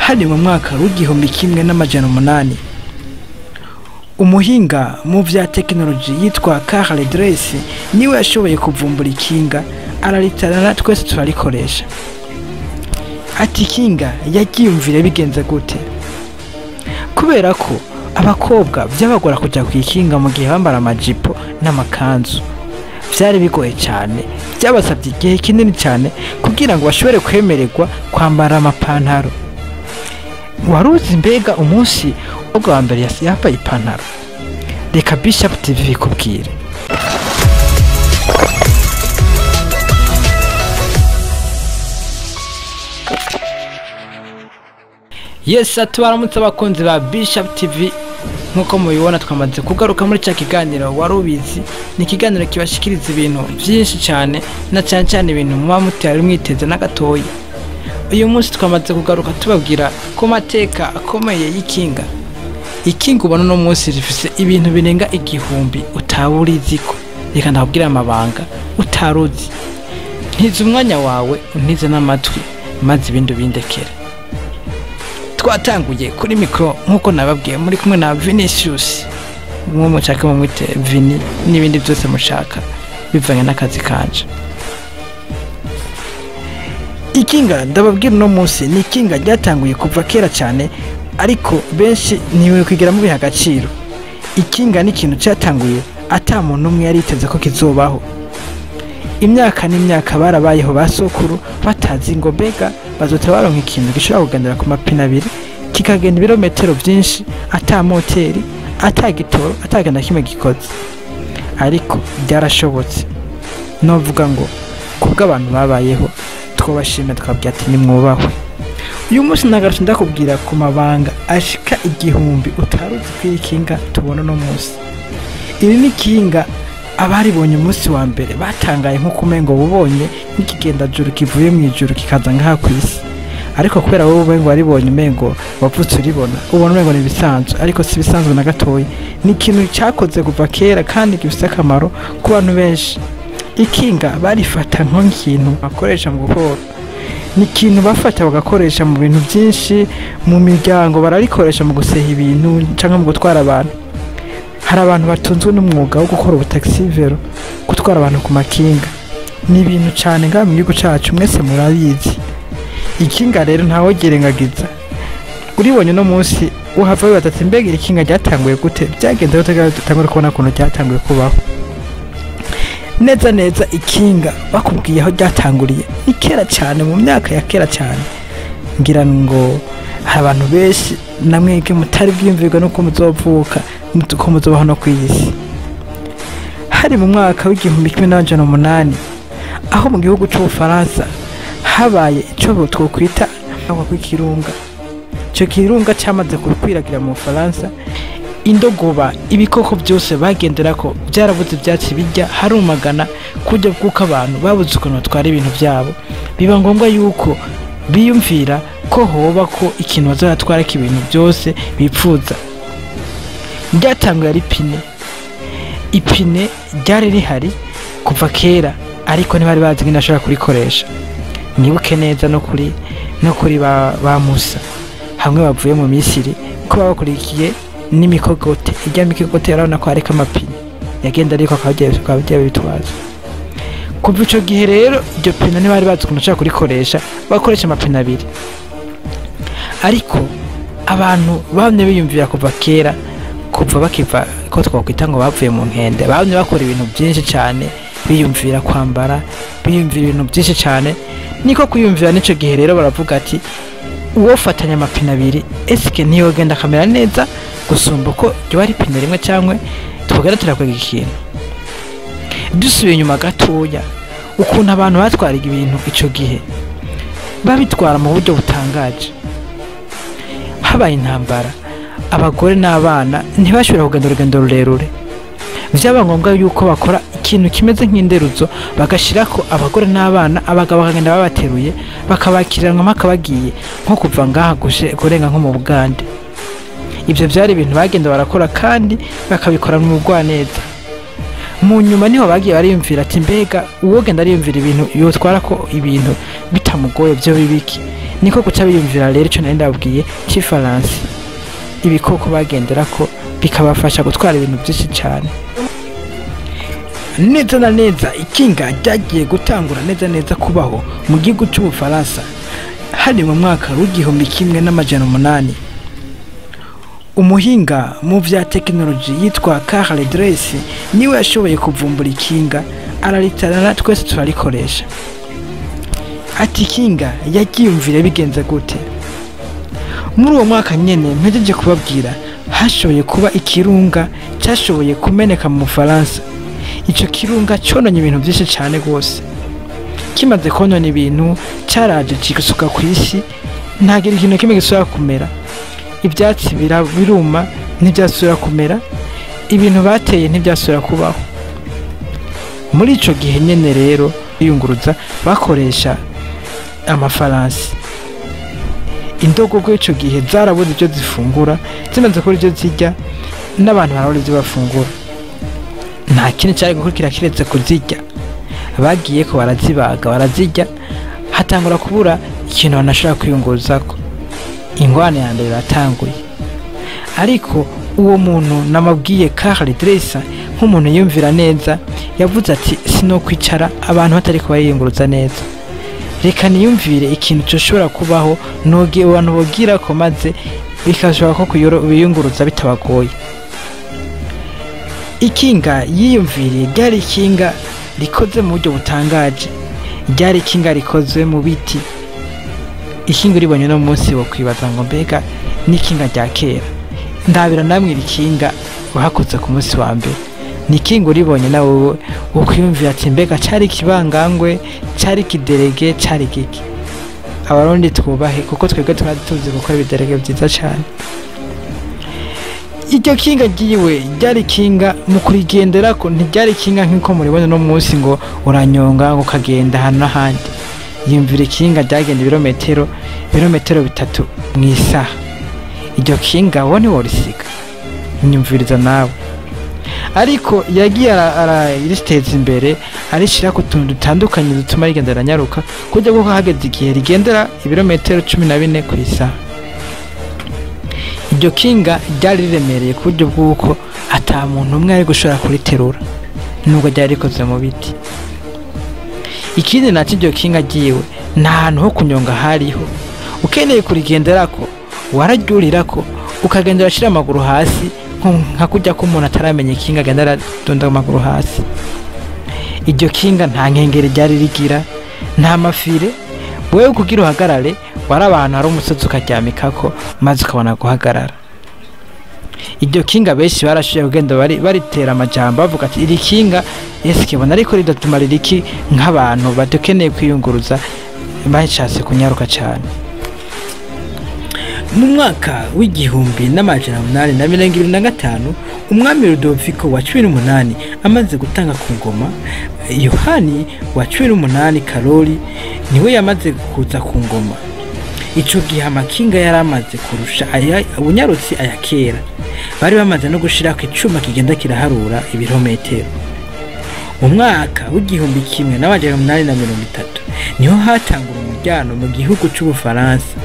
Hari mu mwaka w'1800, umuhinga mu vya tekinoloji yitwa Karl Drais niwe yashoboye kuvumbura ikinga, araritarana twese turarikoresha. Ati ikinga yaryiyumvire bigenze gute? Kubera ko abakobwa vyabagora kuja kw'ikinga mu gihe bambara amajipo n'amakanzu, vyari bigoye cyane, byabasabye igihe kinini cyane kugira ngo bashobore kwemererwa kwambara amapantaro. Waruzi mbega umunsi ubwo wa mbere yambaye ipantaro? Reka Bishop TV bikubwire. Yes, atubaramutse abakunzi ba Bishop TV. Nkuko mubibona twamaze kugaruka muri cya kiganiro warubizi. Ni ikiganiro kibashikiriza ibintu byinshi cyane, na cyane cyane ibintu muba mutari mwiteze na gatoya. Uyu munsi twamaze kugaruka tubabwira ko mateka akomeye y'ikinga. Ikinga ubona uno munsi rifise ibintu birenga 1000 utaburiziko. Reka ndababwira amabanga utaruzi. Ntize umwanya wawe untize n'amatwi, maze ibindi bindekere. Twatanguye kuri mikro nkuko nababwiye, muri kumwe na Vinicius, mwe mushaka mumwite Vini n'ibindi byose mushaka bivanye n'akazi kanje. Ikinga ndababwira uno munsi ni ikinga ryatanguye kuva kera cyane, ariko benshi ntiwe kwigira mu biha agaciro. Ikinga ni ikintu cyatanguye ata muntu umwe yariteze ko kizobaho. Imyaka n'imyaka barabayeho basokuru batazi ngo mbega bazota baronka ikintu gishobora kugendera ku mapine abiri kikagenda ibirometero byinshi ata moteri, ata gitoro, atagenda kimwe gikoze. Ariko byarashobotse. Novuga ngo kubwo abantu babayeho twabashimye, twabwira ati nimwubahwe. Uyu munsi nagarutse ndakubwira ku mabanga ashika 1000 utaruzi kw'ikinga tubona no munsi. Iri ni ikinga abaribonye umunsi wa mbere batangaye nko kumengo bubonye nk'ikigenda juru kivuye mu ijuru kikaza ngaha ku isi. Ariko kubera wowe umengo waribonye umengo wavutse uribona, ubona umengo ni ibisanzwe, ariko si ibisanzwe na gatoya. Ni ikintu cyakoze kuva kera kandi gifite akamaro ku bantu benshi. Ikinga barifata nk'ikintu bakoresha mu gukora, ni ikintu bafata bagakoresha mu bintu byinshi mu miryango, bararikoresha mu guseha ibintu cyangwa mu gutwara abantu. Hari abantu batunzwe n'umwuga wo gukora ubutaxi vero, gutwara abantu ku makinga. Ni ibintu cyane ngaha mu gihugu cyacu, mwese murabizi. Ikinga rero ntawe girengagiza. Uribonye no munsi uhava wibaza ati mbega iri kinga ryatanguye gute, byagenze gute dutangure kubona ukuntu ryatanguye kubaho. Neza neza ikinga bakubwiye aho ryatanguriye ni kera cyane, mu myaka ya kera cyane. Ngira ngo hari abantu benshi namwege mutari bwiyumvirwa nuko muzovuka, nuko muzobaho no ku isi. Hari mu mwaka w'1800 aho mu gihugu cy'Ubufaransa habaye icyo twokwita kw'ikirunga. Icyo kirunga cyamaze gukwiragira mu Bufaransa, indogoba, ibikoko byose bagendera ko byarabuze ibyatsi bijya, harumagana kujya bw'uko abantu babuze ukuntu batwara ibintu byabo. Biba ngombwa yuko biyumvira ko hoba ko ikintu bazatwara ibintu byose bipfuza. Ryatanguye ari ipine. Ipine ryari rihari kuva kera, ariko ntibari bazi ingene bashobora kurikoresha. Mwibuke neza no kuri ba Musa hamwe bavuye mu Misiri, ko babakurikiye n'imikogote. Ijya mikogote yarabona ko hariko amapine yagenda, ariko akabagiye bitwaza. Kuva ico gihe rero iryo pine ntibari bazi ukuntu bashobora kurikoresha, bakoresha amapine abiri. Ariko abantu bamye biyumvira kuva kera, kuva bakiva ko twakwita ngo bavuye mu nkende, bamye bakora ibintu byinshi cyane, biyumvira kwambara, biyumvira ibintu byinshi cyane. Niko kwiyumvira n'ico gihe rero baravuga ati uwofatanya amapine abiri eske ntiyogenda akamera neza gusumba ko ryo ari ipine rimwe, cyangwa twogera turakwega ikintu. Dusubiye inyuma gatoya, ukuntu abantu batwaraga ibintu ico gihe babitwara mu buryo butangaje. Habaye intambara, abagore n'abana ntibashobora kugenda urugendo rurerure. Vyaba ngombwa yuko bakora ikintu kimeze nk'inderuzo, bagashirako abagore n'abana, abagabo bakagenda babateruye, bakabakiriranwa mpaka bagiye nko kuva ngaha kurenga nko mu Bugande. Ivyo vyari ibintu bagenda barakora kandi bakabikora mu bugwaneza. Mu nyuma niho bagiye bariyumvira ati mbega uwogenda ariyumvira ibintu yotwara ko ibintu bitamugoye byo bibiki. Niko guca biyumvira rero ico nari ndababwiye c'ifaransi, ibikoko bagenderako bikabafasha gutwara ibintu byinshi cyane. Neza na neza ikinga ryagiye gutangura neza neza kubaho mu gihugu cy'Ubufaransa hari mu mwaka w'1800. Umuhinga mu vya tekinoloji yitwa Karl Drais niwe yashoboye kuvumbura ikinga, araritarana twese turarikoresha. Ati ikinga yaryiyumvire bigenze gute? Muri uwo mwaka nyene mpejeje kubabwira, hashoboye kuba ikirunga cyashoboye kumeneka mu Bufaransa. Ico kirunga cononye ibintu byinshi cyane rwose. Kimaze konona ibintu, cyaraje kigasuka ku isi, ntagira ikintu kimwe gisubira kumera. Ibyatsi biruma, ntibyasubira kumera, ibintu bateye ntibyasubira kubaho. Muri ico gihe nyene rero biyunguruza bakoresha amafaransi. Indogobwe ico gihe zarabuze ibyo zifungura, zimaze kubura ibyo zirya, n'abantu barabura ibyo bafungura. Nta kindi cyari gukurikira kiretse kuzirya. Bagiye ko barazibaga barazirya, hatangura kubura ikintu banashobora kwiyunguruzako. Ingwane ya mbere iratanguye. Ariko uwo muntu namabwiye Karl Drais, nk'umuntu yumvira neza, yavuze ati sinokwicara abantu batari kubariyunguruza neza, reka niyumvire ikintu coshobora kubaho noge abantu bogira ko maze bikashobora ko biyunguruza bitabagoye. Ikinga yiyumviriye ryari ikinga rikoze mu buryo butangaje, ryari ikinga rikozwe mu biti. Ikinga uribonye no munsi wo kwibaza ngo mbega n'ikinga rya kera. Ndabira namwe irikinga uhakoze ku munsi wa mbere, ni ikinga uribonye nawe wo kwiyumvira ati mbega cari ikibangangwe, cari ikiderege, cari giki? Abarundi twubahe, kuko twebwe twari tuzi gukora ibiderege vyiza cane. Iryo kinga ryiwe ryari ikinga mu kurigenderako, ntiryari ikinga nk'uko muribona no munsi ngo uranyonga ngo ukagenda ahantu n'ahandi. Yumvira ikinga ryagenda ibirometero 3 mu isaha. Iryo kinga wowe ntiworisiga, nyumviriza nawe. Ariko yagiye arariteza imbere, arishira ku tuntu dutandukanye dutuma rigenda riranyaruka, kujya kuko hageze igihe rigendera ibirometero 14 ku isaha. Iryo kinga ryari riremereye ku buryo bw'uko ata muntu umwe ari gushobora kuriterura, nubwo ryari rikoze mu biti. Ikindi nacyo, iryo kinga ryiwe nta hantu ho kunyonga hariho. Ukeneye kurigenderako wararyurirako, ukagenda urashira amaguru hasi, nka kurya ko umuntu ataramenya ikinga agenda aradunda amaguru hasi. Iryo kinga nta nkengeri ryari rigira, nta mafire. Wewe kugira uhagarare wari abantu hari umusozi ukaryamikako maze ukabona guhagarara. Iryo kinga benshi barashoboye kugenda baritera amajambo bavuga ati iri kinga eske bona ariko ridatumarira iki nk'abantu badukeneye kwiyunguruza bashatse kunyaruka cyane. Mu mwaka w'1825 umwami Rudoviko wa 18 amaze gutanga ku ngoma, Yohani wa 18 Karoli niwe yamaze kuza ku ngoma. Ico gihe amakinga yari amaze kurusha ubunyarutsi aya kera. Bari bamaze no gushirako icuma kigenda kiraharura ibirometero. Mu mwaka w'1830 niho hatangura umuryano mu gihugu c'Ubufaransa.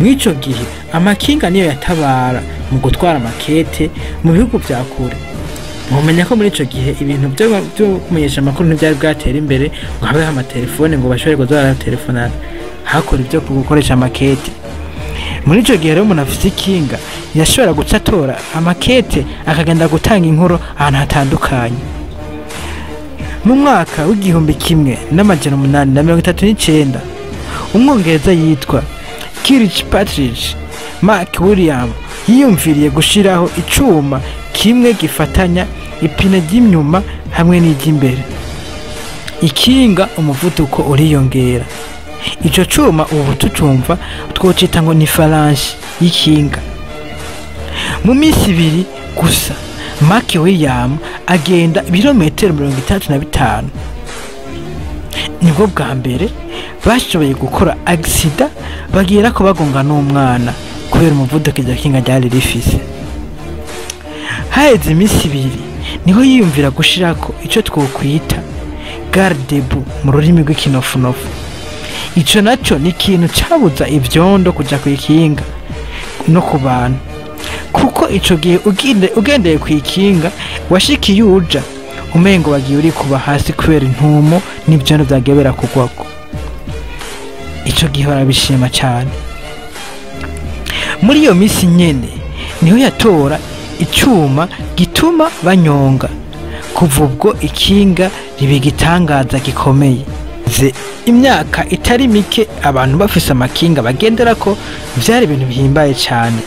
Mw'ico gihe amakinga niyo yatabara mu gutwara amakete mu bihugu vya kure. Mumenya ko muri ico gihe ibintu byo kumenyesha amakuru ntivyari bwatera imbere ngo habeho amatelefone ngo bashobore kuza baratelefonana, hakora ibyo gukoresha amakete. Muri ico gihe rero umuntu afise ikinga yashobora guca atora amakete akagenda gutanga inkuru ahantu hatandukanye. Mu mwaka w'1839 umwongereza yitwa Kirkpatrick Mark William yiyumviriye gushiraho icuma kimwe gifatanya ipine ry'inyuma hamwe n'iry'imbere. Ikinga umuvuduko uriyongera. Ico cuma ubu tucumva twocita ngo ni falange y'ikinga. Mu minsi ibiri gusa Mark William agenda ibirometero 35. Nibwo bwa mbere bashoboye gukora agisida bagira ko bagonga n'umwana kubera umuvuduko iryo kinga ryari rifise. Haheze iminsi ibiri niho yiyumvira gushirako ico twokwita garde-boue mu rurimi rw'ikinofunofu. Ico naco ni ikintu cabuza ivyondo kuja kw'ikinga no ku bantu, kuko ico gihe ugendeye kw'ikinga washikiye uja umengo wagiye uri kuba hasi kubera intumo n'ivyondo vyagiye birakugwako. Ico gihe barabishima cyane. Muri iyo misi nyene niho yatora icuma gituma banyonga. Kuva ubwo ikinga riba igitangaza gikomeye. Imyaka itari mike abantu bafise amakinga bagenderako vyari ibintu bihimbaye cyane,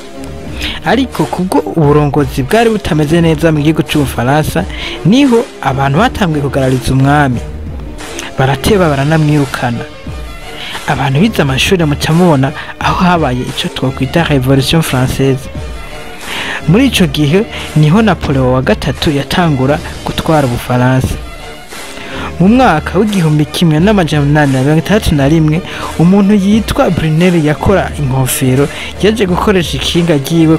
ariko kubwo uburongozi bwari butameze neza mu gihugu c'Ubufaransa, niho abantu batanguye kugarariza umwami, barateba baranamwirukana. Abantu bize amashuri muca mubona aho habaye ico twokwita Révolution Française. Muri ico gihe niho Napoleon wa gatatu yatangura gutwara Ubufaransa. Mu mwaka w'1861 umuntu yitwa Brunel yakora inkofero yaje gukoresha ikinga ryiwe,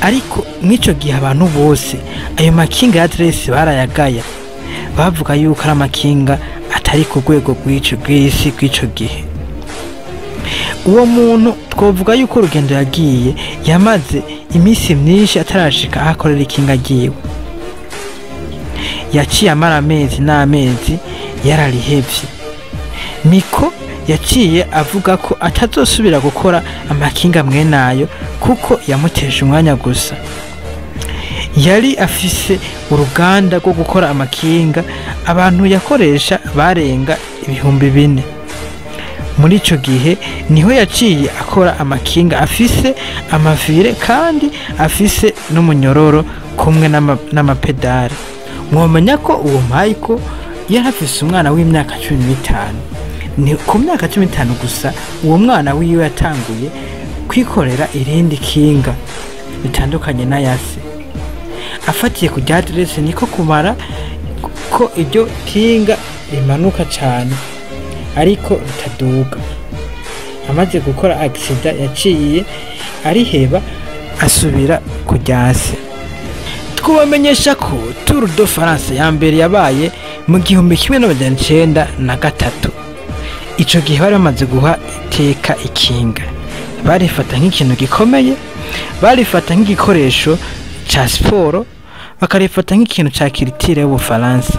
ariko mw'ico gihe abantu bose ayo makinga ya adresse barayagaya, bavuga yuko ari amakinga atari ku rwego rw'isi rw'ico gihe. Uwo muntu twovuga yuko urugendo yagiye yamaze iminsi myinshi atarashika aho akorera ikinga ryiwe. Yaciye amara amezi n'amezi yararihevye. Miko yaciye avuga ko atazosubira gukora amakinga mwenayo kuko yamuteje umwanya gusa. Yari afise uruganda rwo gukora amakinga, abantu yakoresha barenga 4000. Muri ico gihe niho yaciye akora amakinga afise amavire kandi afise n'umunyororo kumwe n'amapedale. Mwomenya ko uwo Michael yari afise umwana w'imyaka 15. Ni ku myaka 15 gusa uwo mwana wiwe yatanguye kwikorera irindi kinga bitandukanye n'ayase. Afatiye ku rya adresse niko kumara ko iryo kinga rimanuka cyane ariko ritaduga. Amaze gukora accident yaciye ariheba asubira ku ryase. Twubamenyesha ko Tour de France ya mbere yabaye mu 1903. Ico gihe bari bamaze guha iteka ikinga, barifata nk'ikintu gikomeye, barifata nk'igikoresho ca siporo, bakarifata nk'ikintu ca culture y'Ubufaransa.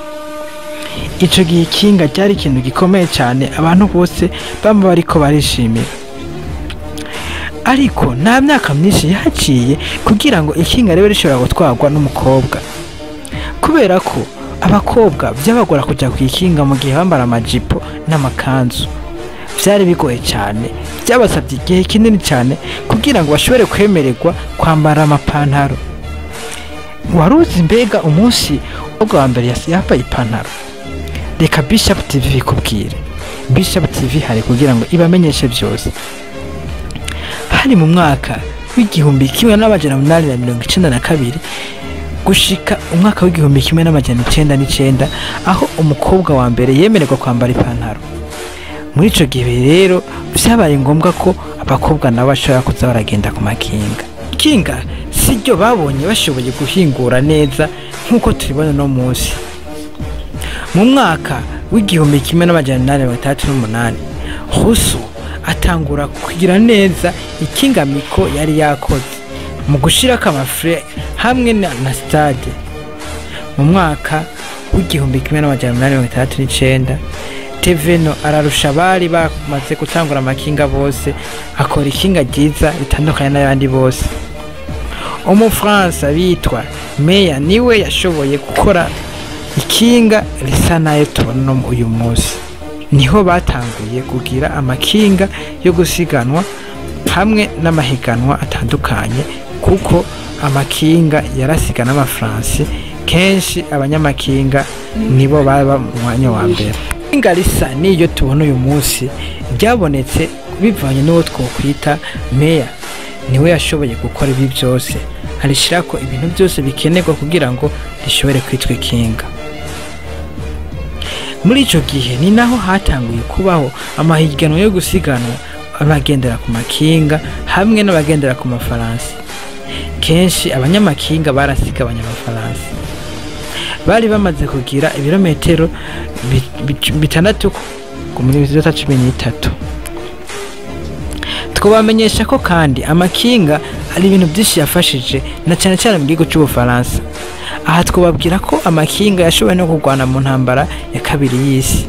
Ico gihe ikinga ryari ikintu gikomeye cyane, abantu bose bama bariko barishimira. Ariko nta myaka myinshi yahaciye kugira ngo ikinga ribe rishobora gutwarwa n'umukobwa, kubera ko abakobwa vyabagora kuja kw'ikinga mu gihe bambara amajipo n'amakanzu. Vyari bigoye cyane, byabasabye igihe kinini cyane kugira ngo bashobore kwemererwa kwambara amapantaro. Waruzi mbega umunsi umukobwa wa mbere yambaye ipantaro? Reka Bishop TV ikubwire. Bishop TV hari kugira ngo ibamenyeshe byose. Hari mu mwaka w'1892 gushika umwaka w'1909 aho umukobwa wa mbere yemererwa kwambara ipantaro. Muri ico gihe rero vyabaye ngombwa ko abakobwa nabo bashobora kuza baragenda ku makinga. Ikinga siryo babonye bashoboye guhingura neza nk'uko turibona no munsi. Mu mwaka w'1868 Rousseau atangura kugira neza ikinga Miko yari yakoze mu gushirako amafure hamwe na stade. Mu mwaka w'1869 Teveno ararusha abari bamaze gutangura amakinga bose, akora ikinga ryiza ritandukanye n'ayandi bose. Umufaransa bitwa Meya niwe yashoboye gukora ikinga risa nayo tubona uyu munsi. Niho batanguye kugira amakinga yo gusiganwa hamwe n'amahiganwa atandukanye, kuko amakinga yarasigana n'Abafaransa, kenshi abanyamakinga nibo baba mu mwanya wa mbere. Ikinga risa n'iyo tubona uyu munsi ryabonetse bivanye n'uwo twokwita Meya, niwe yashoboye gukora ibi byose, arishirako ibintu byose bikenerwa kugira ngo rishobore kwitwa ikinga. Muri ico gihe ni naho hatanguye kubaho amahiganwa yo gusiganwa abagendera ku makinga hamwe n'abagendera ku mafaransi. Kenshi abanyamakinga barasiga abanyamafaransi. Bari bamaze kugira ibirometero 6 ku minota 13. Twabamenyesha ko kandi amakinga ari ibintu byinshi yafashije, na cyane cyane mu gihugu cy'Ubufaransa. Aha twababwira ko amakinga yashoboye no kurwana mu ntambara ya kabiri y'isi.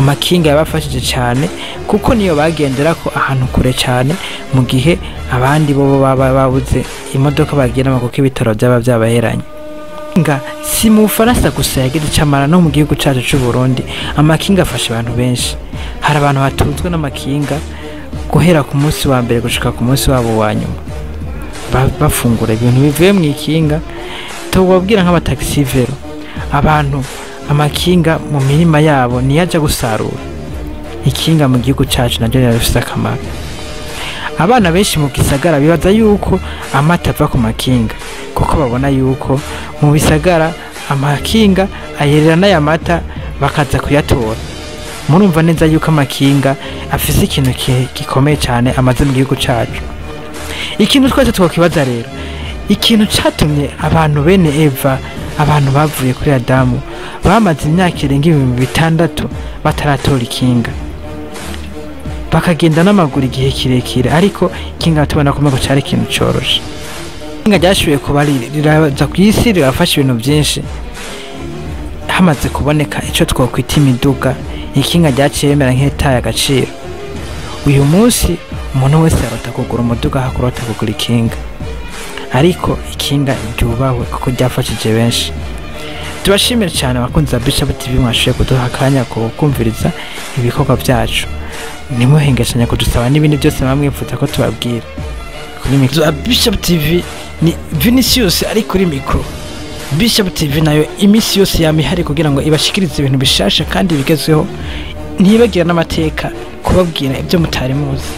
Amakinga yabafashije cyane kuko niyo bagendera ko ahantu kure cyane, mu gihe abandi bo baba babuze imodoka bageramo kuko ibitaro byaba byabaheranye. Nga si mu Bufaransa gusa yagize icamara, no mu gihugu cyacu cy'u Burundi amakinga afasha abantu benshi. Hari abantu batunzwe n'amakinga guhera ku munsi wa mbere gushika ku munsi wabo wa nyuma, bafungura ibintu bivuye mu ikinga. Tubabwira nk'abataxi vero, abantu amakinga mu mirima yabo niyo aja gusarura. Ikinga mu gihugu cyacu naryo rirafise akamaro. Abana benshi mu gisagara bibaza yuko amata ava ku makinga, kuko babona yuko mu bisagara amakinga ayerera n'aya mata bakaza kuyatora. Murumva neza yuko amakinga afise ikintu gikomeye cyane amaze mu gihugu cyacu. Ikintu twese twakibaza rero, ikintu catumye abantu bene Eva, abantu bavuye kuri Adamu, bamaze imyaka irenga 6000 bataratora ikinga, bakagenda n'amaguru igihe kirekire, ariko ikinga tubona ko umengo cari ikintu coroshe. Ikinga ryashoboye kuba riraza ku isi, rirafasha ibintu byinshi. Hamaze kuboneka ico twokwita imiduga, ikinga ryaciye rimera nk'iritaye agaciro. Uyu munsi umuntu wese arota kugura umuduga aho kurota kugura ikinga, ariko ikinga ryubahwe kuko ryafashije benshi. Tubashimire cyane abakunzi ba Bishop TV mwashoboye kuduha akanya ko kumviriza ibikorwa byacu. Ntimuhengeshanya kudusaba n'ibindi byose muba mwifuza ko tubabwira. Kuri mikoro za Bishop TV ni Vinicius ari kuri mikoro. Bishop TV nayo iminsi yose yama ihari kugira ngo ibashikirize ibintu bishasha kandi bigezweho, ntibagira n'amateka kubabwira ibyo mutari muzi.